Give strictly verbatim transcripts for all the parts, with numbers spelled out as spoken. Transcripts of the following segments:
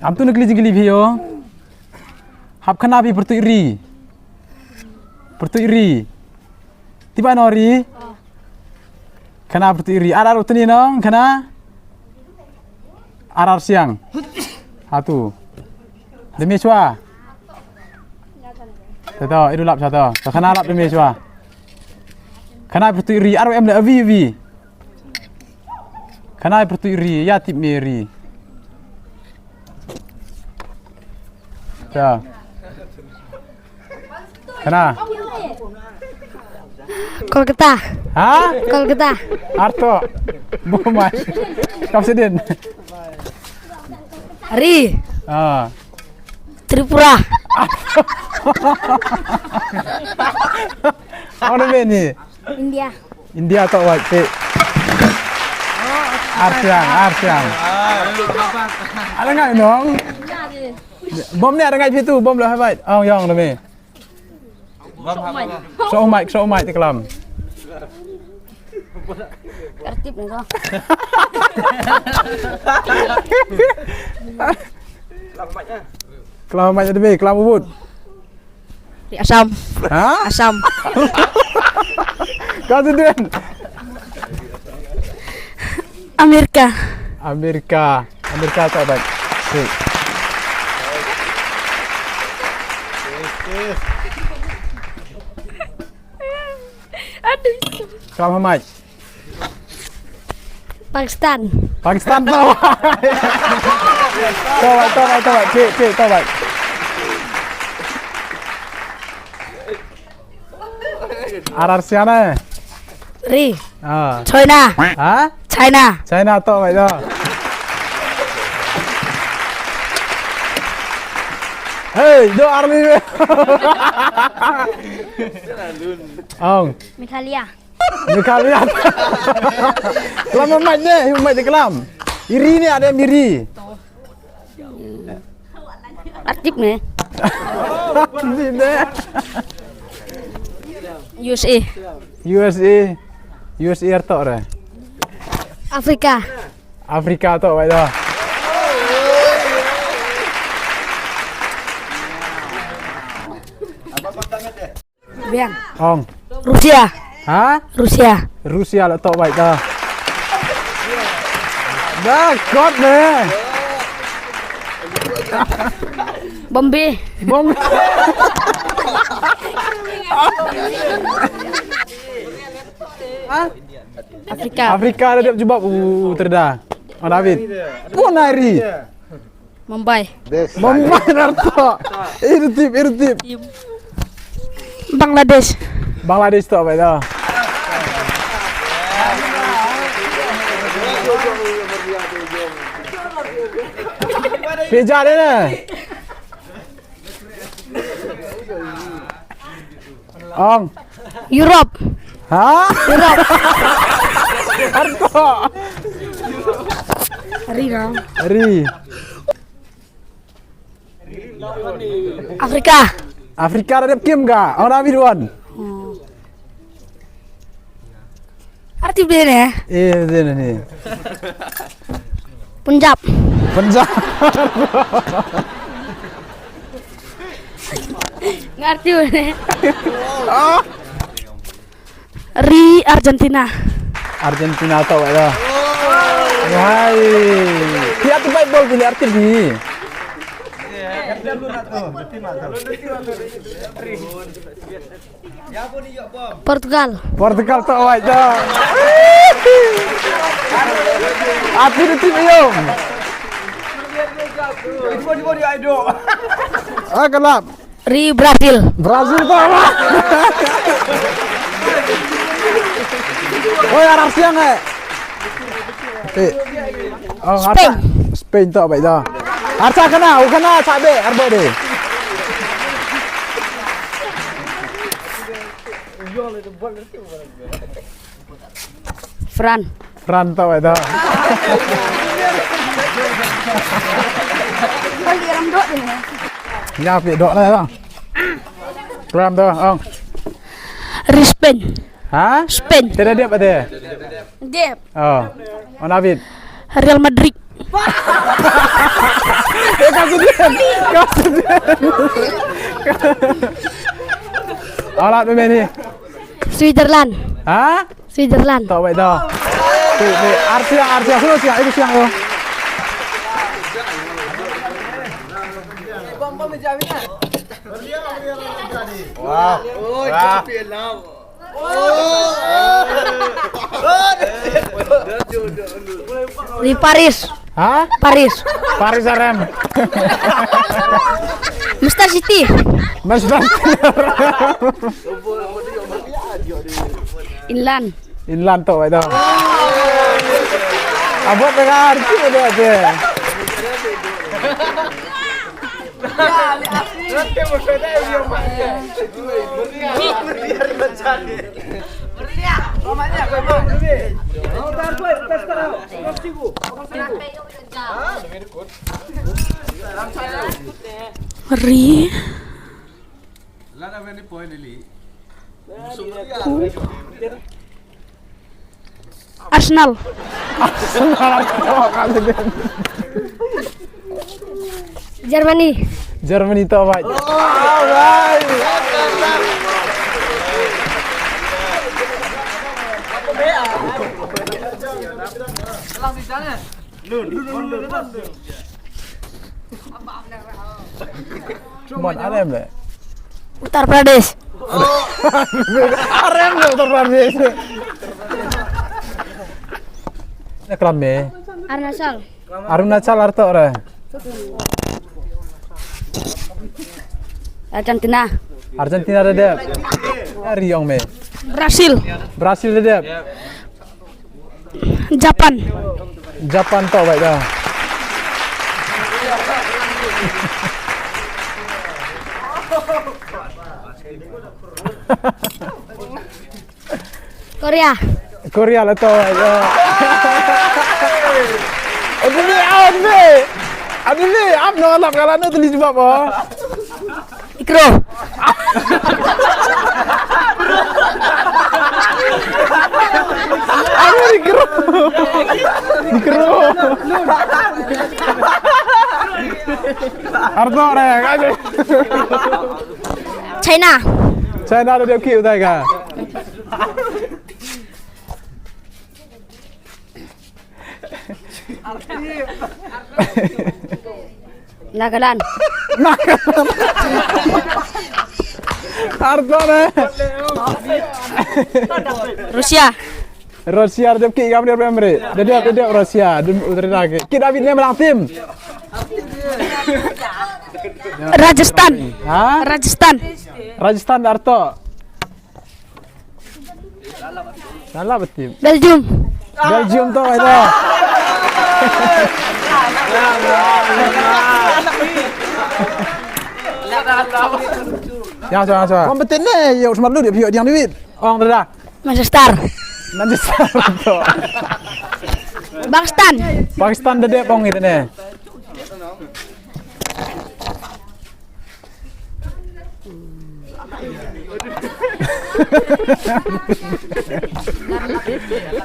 Am tu na kli jingkli phi ïoh. Hap khana phi pyrtuit ri. Pyrtuit ri. Tip ba no ri. Khana pyrtuit ri. Ar ar utni nong khana. Ar ar siang. Hatu. Demi swa. Tato, idu lap sata. Khana lap demi swa. Khana pyrtuit ri. Ar em le avi avi. Khana pyrtuit ri. Ya tip me ri. Ya. Khana. Kolkata. Ha? Kolkata. Arto. Bumai. Kam sidin. Ri. Ah. Tripura. Ono meni. India. India to wait pe. Arsiang, arsiang. Ada ngai nong. Bom ni ada ngai pitu, bom lah wait. Ong yong demi. So mic, so mic tiklam. Tertib ni ko. Kelam mic demi, kelam ubut. Di Assam. Ha? Assam. Kau tu din. Amerika. Amerika. Amerika tak baik. Okey. Aduh. Kelam mic. Pakistan. Pakistan to. To wait, to wait, to wait. Cik, cik, to wait. Ar ar siang eh. Ri. Ah. China. Ha? China. China to wait to. Hey, do army. Ong. Meghalaya. Meghalaya. Kelam mic ne, mic kelam. Iri ne ada iri. Artip ne. Artip ne. U S A. U S A. U S A arto re. Afrika. Afrika to wait to. Biang. Ong. Rusia. Ha? Rusia. Rusia lah tok baik dah. Dah kot deh. Bombay. Bom. Ha? Afrika. Afrika dah dia jubab. Uh, terdah. Oh, David. Pun hari. Mumbai. Mumbai arto. Irtip, irtip. Bangladesh. Bangladesh to baik to. Pejah deh na. Ong. Europe. Ha? Europe. Arto. Ri dong. Ri. Afrika. Afrika dah dep kim ka? Ong David wan. Arti bene. Eh, bene ni. Punjab. Punjab. Ngarti bene. Ah. Ri Argentina. Argentina to wala. Hai. Pia tu bai bol bini arti bi. Portugal. Portugal to wai to. Arti di tim iyo. Ah, kalap. Ri Brazil. Brazil to ba. Oi, arap siang eh. Eh. Oh, Spain. Arsa. Spain to ba ida. Arsa kana, u kana sabe, arba de. Fran. Fran to ba ida. Kali ram dok ni. Ya, pi dok lah ya. Ram to, ong. Ri Spain. Ha? Spain. Tidak dia apa dia? Dep. Oh. Mana David? Real Madrid. Eh, ka sdang. Ka sdang. Alat me ni. Switzerland. Ha? Switzerland. To wei to. Ti ti artia artia sulu sia itu sia yo. Wah. Wah. Di Paris. Ha? Paris. Paris arem. Manchester City. Manchester City. Inland. Inland to wei to. Abot dengar tu dia tu. Ri. Arsenal. Germany. Germany to wei. Mon arem le. Uttar Pradesh. Arem le Uttar Pradesh. Ne klam me. Arunachal. Arunachal arto re. Argentina. Argentina de dep. Ari yong me. Brazil. Brazil de dep. Japan. Japan to wei to. Korea. Korea la to wei to. Adili, adili. Adili, ap no lap kala no tuli jubab oh. Ikro. Aduh, ikro. Ikro. Arto re, kaje. China. China de dep ki utai ka. Nagaland. Arto ne. Russia. Russia de dep ki kam de pemre. De dep de dep Russia de utrina ke. Ki David ne malang tim. Rajasthan. Ha? Rajasthan. Rajasthan arto. Salah betul. Belgium. Belgium to wei to. Ya, ya, ya. Kompeten ne, yo smart lu dia pio diang duit. Ong dah. Manchester. Manchester to. Pakistan. Pakistan de dep ong itu ne.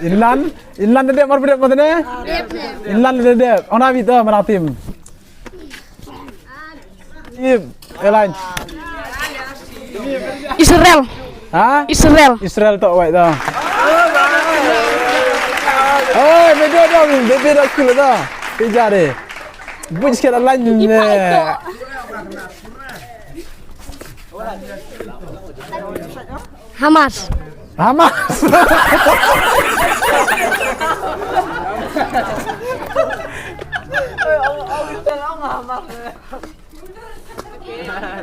Inland, inland de dep mar bedep mata ne? Inland de dep. Ong na bit to malang tim. Tim airline. Israel. Ha? Israel. Israel to wei to. Oi, bedo dong, bedo dong school to. Pijare. Buj sikit airline ne. Hamas. Hamas.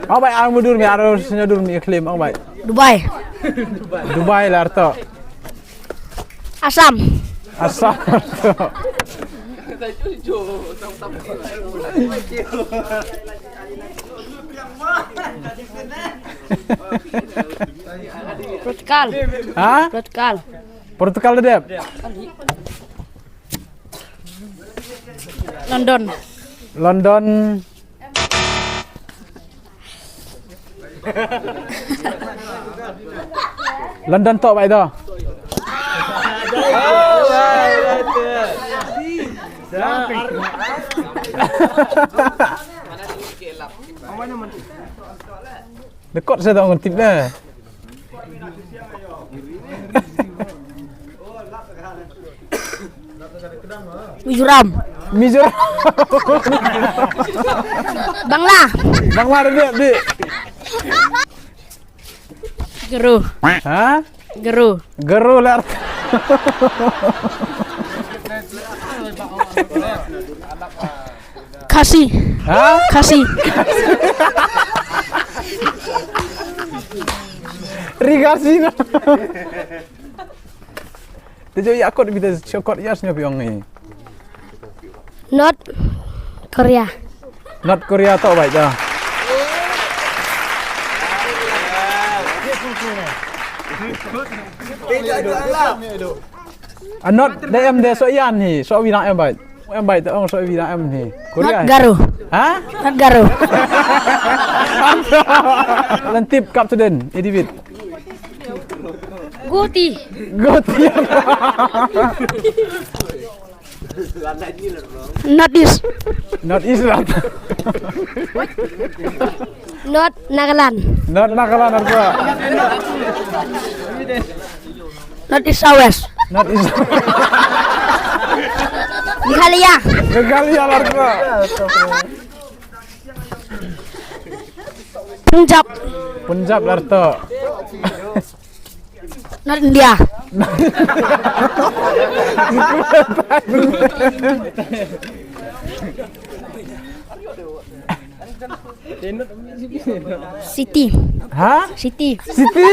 Ong bai, ar mudur mi, ar sñiawdur mi claim, ong bai. Dubai. Dubai la arto. Assam. Assam arto. Portugal. Ha? Portugal. Portugal de dep. London. London. London to bai to. Dekot sa dang tip na. Mizoram. Mizoram. Bangla. Bangla dia, di. Garo. Ha? Garo. Garo lar. Khasi. Ha? Khasi. Ri Khasi na. Te jo ya kot bida shokot ya snyo piong ni. North Korea. North Korea to bai da. A North da em de so yan hi, so wi na em bai. Em bai to so wi na em hi. Korea. North Garo. Ha? North Garo. Lentip kap tuden, edivit. Guti. Guti. North East. North East lah. North Nagaland. North Nagaland arpa. North East South West. North East. Meghalaya. Meghalaya arpa. Punjab. Punjab arpa. North India. City. Ha? City. City.